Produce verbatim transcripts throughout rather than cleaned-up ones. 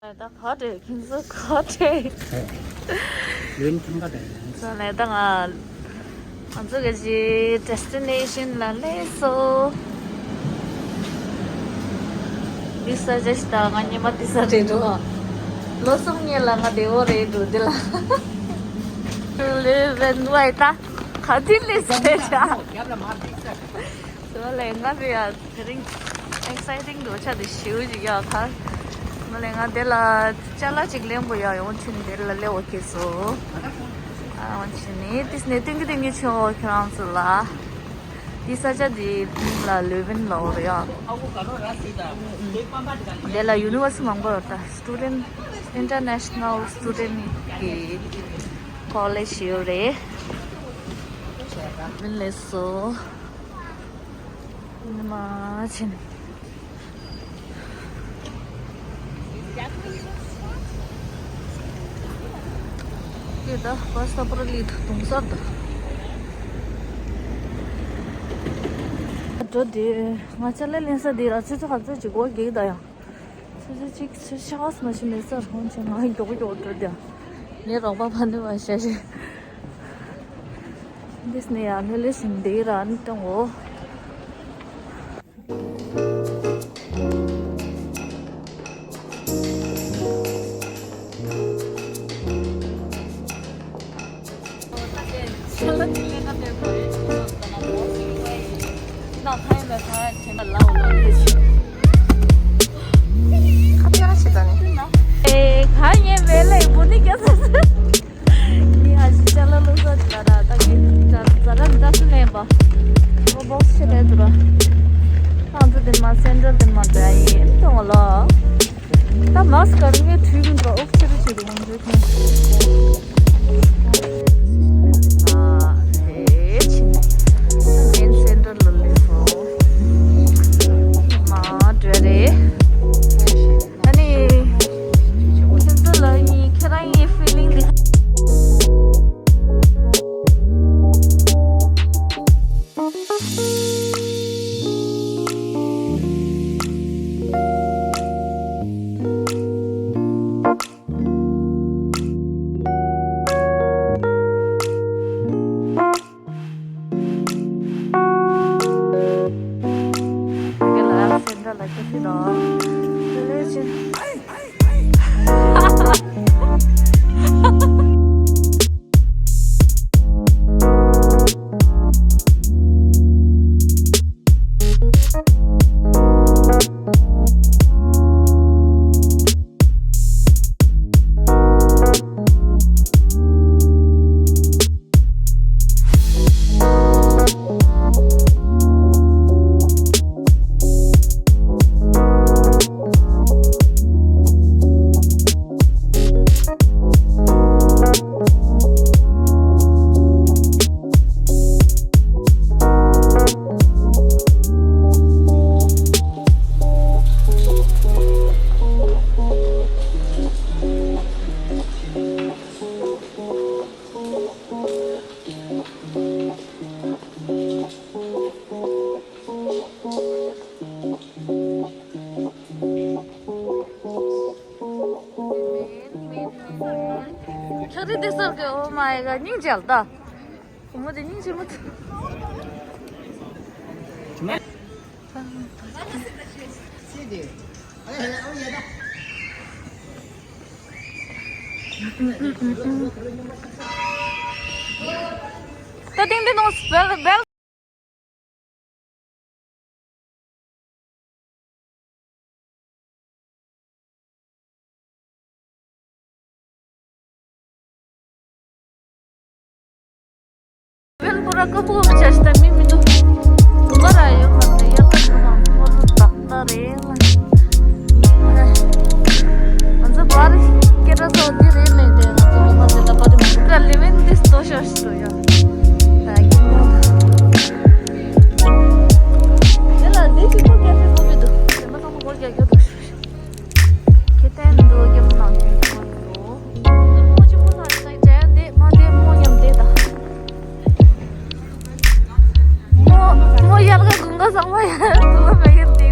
ད་ག་རེད། ཁྱེད་ཚོ་ག་རེད། ལོན་ཐང་ག་རེད། སོ་ནས་ད་ང་ང་ཚོ་གི་ཅི་ཌེ་སི་ཊི་ནེ་ཤན་ལ་སླེབས་སོང་། འདི་ས་ཆ་ཞིག་ད་ང་ཉི་མ་འདི་ས་རེད་འགྲོ། ལོ་གསུམ་སྔོན་ལ་ང་བདེ་བོ་རེད་འགྲོ་འདི་ལ། ལེ་བན་ཝའི་ད་ག་དུས་སླེབས་ཟེར་ད། ལོ་ལས་ང་རེད་ཡ། དེ་རིང་ཨེག་སའི་ཊིང་འདྲ་ཆགས་ཏེ་ཞེའུ་ཅིག་ཡ་ཁ། ང་ལས་ང་དེ་ལ་ཅ་ལག་ཅིག་ལེན་དགོས་ཡ། ཡོང་ཕྱིན་དེ་ལ་སླེབས་འོ་ཁེ་སོ། ཨ་ཡོང་ཕྱིན་ནི་དེ་ནས་ཏིང་གི་ཏིང་གི་ཆོ་ཁྱོད་རང་ཚོ་ལ། དེ་ས་ཆ་དེ་མིང་ལ་ལུ་ཝིན་ལ་འོ་རེད་ཡ། དེ་ལ་ཡུ་ནི་ཝར་སི་མང་པོ་ཡོད་ད། སི་ཊུ་ཌེན་ཊི་ཨིན་ཊར་ནེ་ཤ་ནལ་སི་ཊུ་ཌེན་ཊི་གི་ཀོ་ལེཇ་ཡོད་རེད། ལུ་ཝིན་སླེབས་སོང་། ཉི་མ་ཕྱིན། ཀྱེ་ད་བ་ས་པར་ལི་དུང་སར་ད། འགྲོ་དེ་ང་ཅ་ལག་ལེན་ས་དེ་ར་ཆུ་ཚོད་ག་ཚོད་ཅིག་སྒོ་རྒྱག་ད་ཡ། ཆུ་ཚོད་གཅིག་ཆུ་ཤ་སྨ་ཤི་མེད་ས་རོང་ཆེ་ང་མགྱོགས་མགྱོགས་འགྲོ་དེ། ངའི་རོགས་པ་ཕ་ནུ་བ་ཤ་ཤེ། འདིས་ནས་ཡང་ལྷོད་ལྷོད་བཞིན་འདིར་ཨ་ནི་གཏོང་ངོ་། ཁ་ཐེ་ར་ཤི་ད་ནི། ཨེ་ཁ་ཉན་བེ་ལེ་བུ་ནི་ཀྱ་ས་ས། ངའི་ཨ་ཞེ་ཅ་ལག་ལོ་ས་ཅི་ལ་ར་ད་གི་ཛ་ཛ་ར་འདྲ་སུ་ནས་པ། ཁོ་བོག་སི་ཆེ་རེད་འདུག་ར། ང་ཚོ་དེ་མ་སེན་ཊར་དེ་མ་འདྲ་ཡིན་དུ་ང་ལ། ད་མཱ་སི་ཀ་ར་ངས་ཁྲུས་གི་འདུག་ཨོག་ཆེ་རེ་བྱེད་དུ་ང་ཚོའི་ཁྱོད། ཨ་དེ་ཕྱིན་ད་མེན་སེན་ཊར་ལ་སླེབས་སོང་། མ་འདྲ་རེད། ཨ་ནི། ཁྱེད་ཚོ་ལ་ཡིན་ཁྱེད་རང་ཡིན་ཕི་ལིང་འདི། ཁྱག་རི་དེ་སོགས་ཀྱི། Oh my God, སྙིང་རྗེ་ལ་ད། བུ་མོ་དེ་སྙིང་རྗེ་མོ་ཐུ། ད་ཏིང་ཏིང་ནོ་སྦེལ་སྦེལ། བེལ་པོ་ར་ཀ་པོ་མི་ཆ་ཤི་ད་མི་མི་འདུག་དུ་མ་ར་ཡོད་མ་རེད། ཡག་པོ་ཁོ་རང་ཚོ་ལ་བདག་ལ་རེད་ལ། ང་ཚོ་པར་སྐད་སྒྲ་ཚོ་འདི་རེད་ལས་དེ་ང་ཚོ་ལ་མ་ཟེར་ད་པར་དེ་མ་འདུག་ག་ལེ་ཝན་དེ་ལྟོ་ཤོག་ཤི་ཏོ་ཡ། ད་ཡིན་ནོ། དེ་ལ་འདི་གཅིག་པོ་སྐད་ཆ་ཚོ་མི་འདུག་དེ་མ་ཚང་མ་སྒོར་རྒྱག་རྒྱུ་འདུག་ཤོག་ཤོག་ཁེ་ཏན་འདུག་རྒྱབ་ནང་གི་ཚོ་འདུག་མོ་ཅི་མོ་ལ་ཅག་ཅག་འདི་མ་དེ་མོ་ཉམས་དེ་ད། མོ་མོ་ཡར་ག་དགུན་ག་ཚང་མ་ཡར་དུ་མ་ཡར་དེ།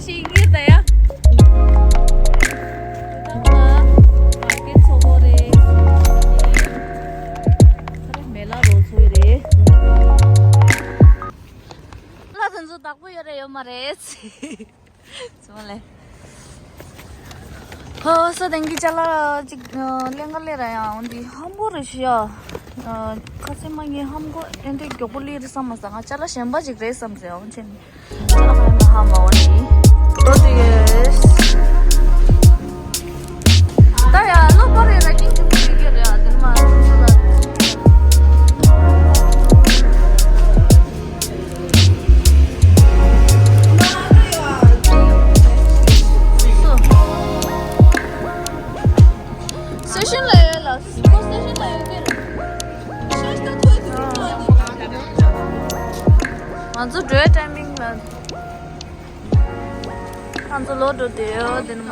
ཤིང་གི་ད་ཡ། ད་ང་མ་གི་ཚོ་བོ་རེད། ཁ་རེ་མེ་ལ་རོ་ཚོ་རེད། ལ་དེ་ཚོ་བདག་པོ་ཡོད་རེད་ཡོད་མ་རེད། ཚོ་ལེ། ཧོ་ས་དེང་གི་ཅ་ལག་ཅིག་ལེན་ག་ལེ་ར་ཡང་འོན་ཏེ་ཧམ་གོ་རེ་ཞུ་ཡ། ཁ་སེ་མ་ངའི་ཧམ་གོ་ཨེ་འདྲའི་མགྱོགས་པོ་ལི་རེད་བསམ་མ་སོང་། ང་ཅ་ལག་གཞན་པ་ཅིག་རེད་བསམ་ཟེར་འོན་ཆེན། སི་ཤན་ལ་ཡོད་ལ། སི་ཤན་ལ་ཡོད་ཀྱི་རེད། ང་ཚོ་འགྲོའི་ཊའི་མིང་ལ། ང་ཚོ་ལོག་འགྲོ་དུས་ཡོད་དེ་ནི་མ།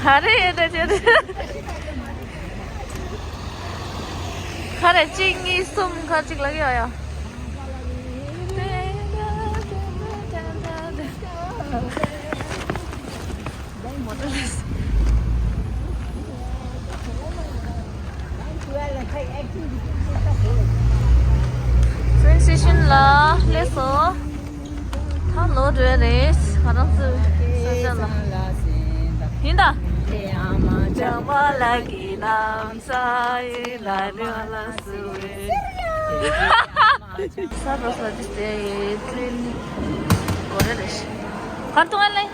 ག་རེ་ཡོད་ད་ཆེ། ཁ་རེ་གཅིག་གཉིས་གསུམ་ཁ་གཅིག་ལ་གི་ཡོད་ཡ། ཊེན་སི་ཤན་ལ་སླེབས་སོང་། ད་ལོག་འགྲོ་ཡ་རེད། ང་རང་ཚོའི་ས་ཆ་ལ། ཡིན་ད། ས་རོ་ས་ཏི་སྟེ་ཙིན་གོ་རེ་རེ་ཤི། གར་ཏུ་ང་ལེ།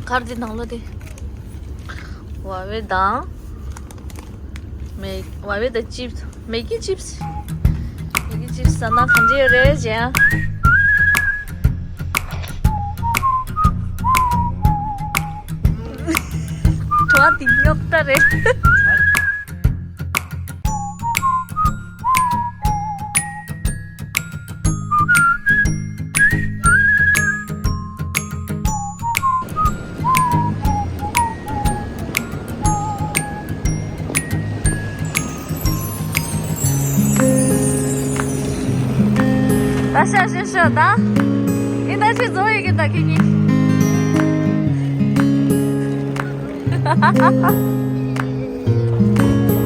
གར་འདི་ནང་ལོ་དེ། ཝ་ཝེ་དང་། མེ་ཝ་ཝེ་དང་ཅིབ་སི། མེ་གི་ཅིབ་སི། མེ་གི་ཅིབ་སི་ཟ་ན་གང་ཅི་ཡོད་རེད་ཅེ། བྲོ་བ་འདི་རྙོག་དྲ་རེད། ད་ཤ་ཤ་ཤ་ད། ཨིན་ད་ཅི་བཟོ་ཡི་གི་ད་ཁི་ཉི།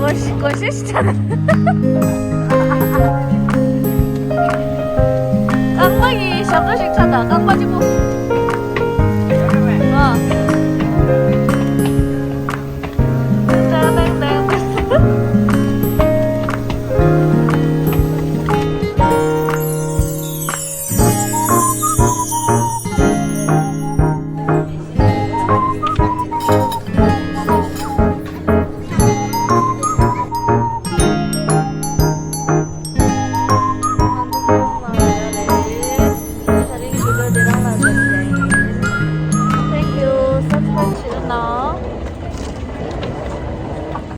གོ་ཤི་གོ་ཤི་ཤི་ཆ་ད། རྐང་པ་ཡི་ཞབས་བྲོ་ཞིག་ཆ་ད་རྐང་པ་གཅིག་པོ།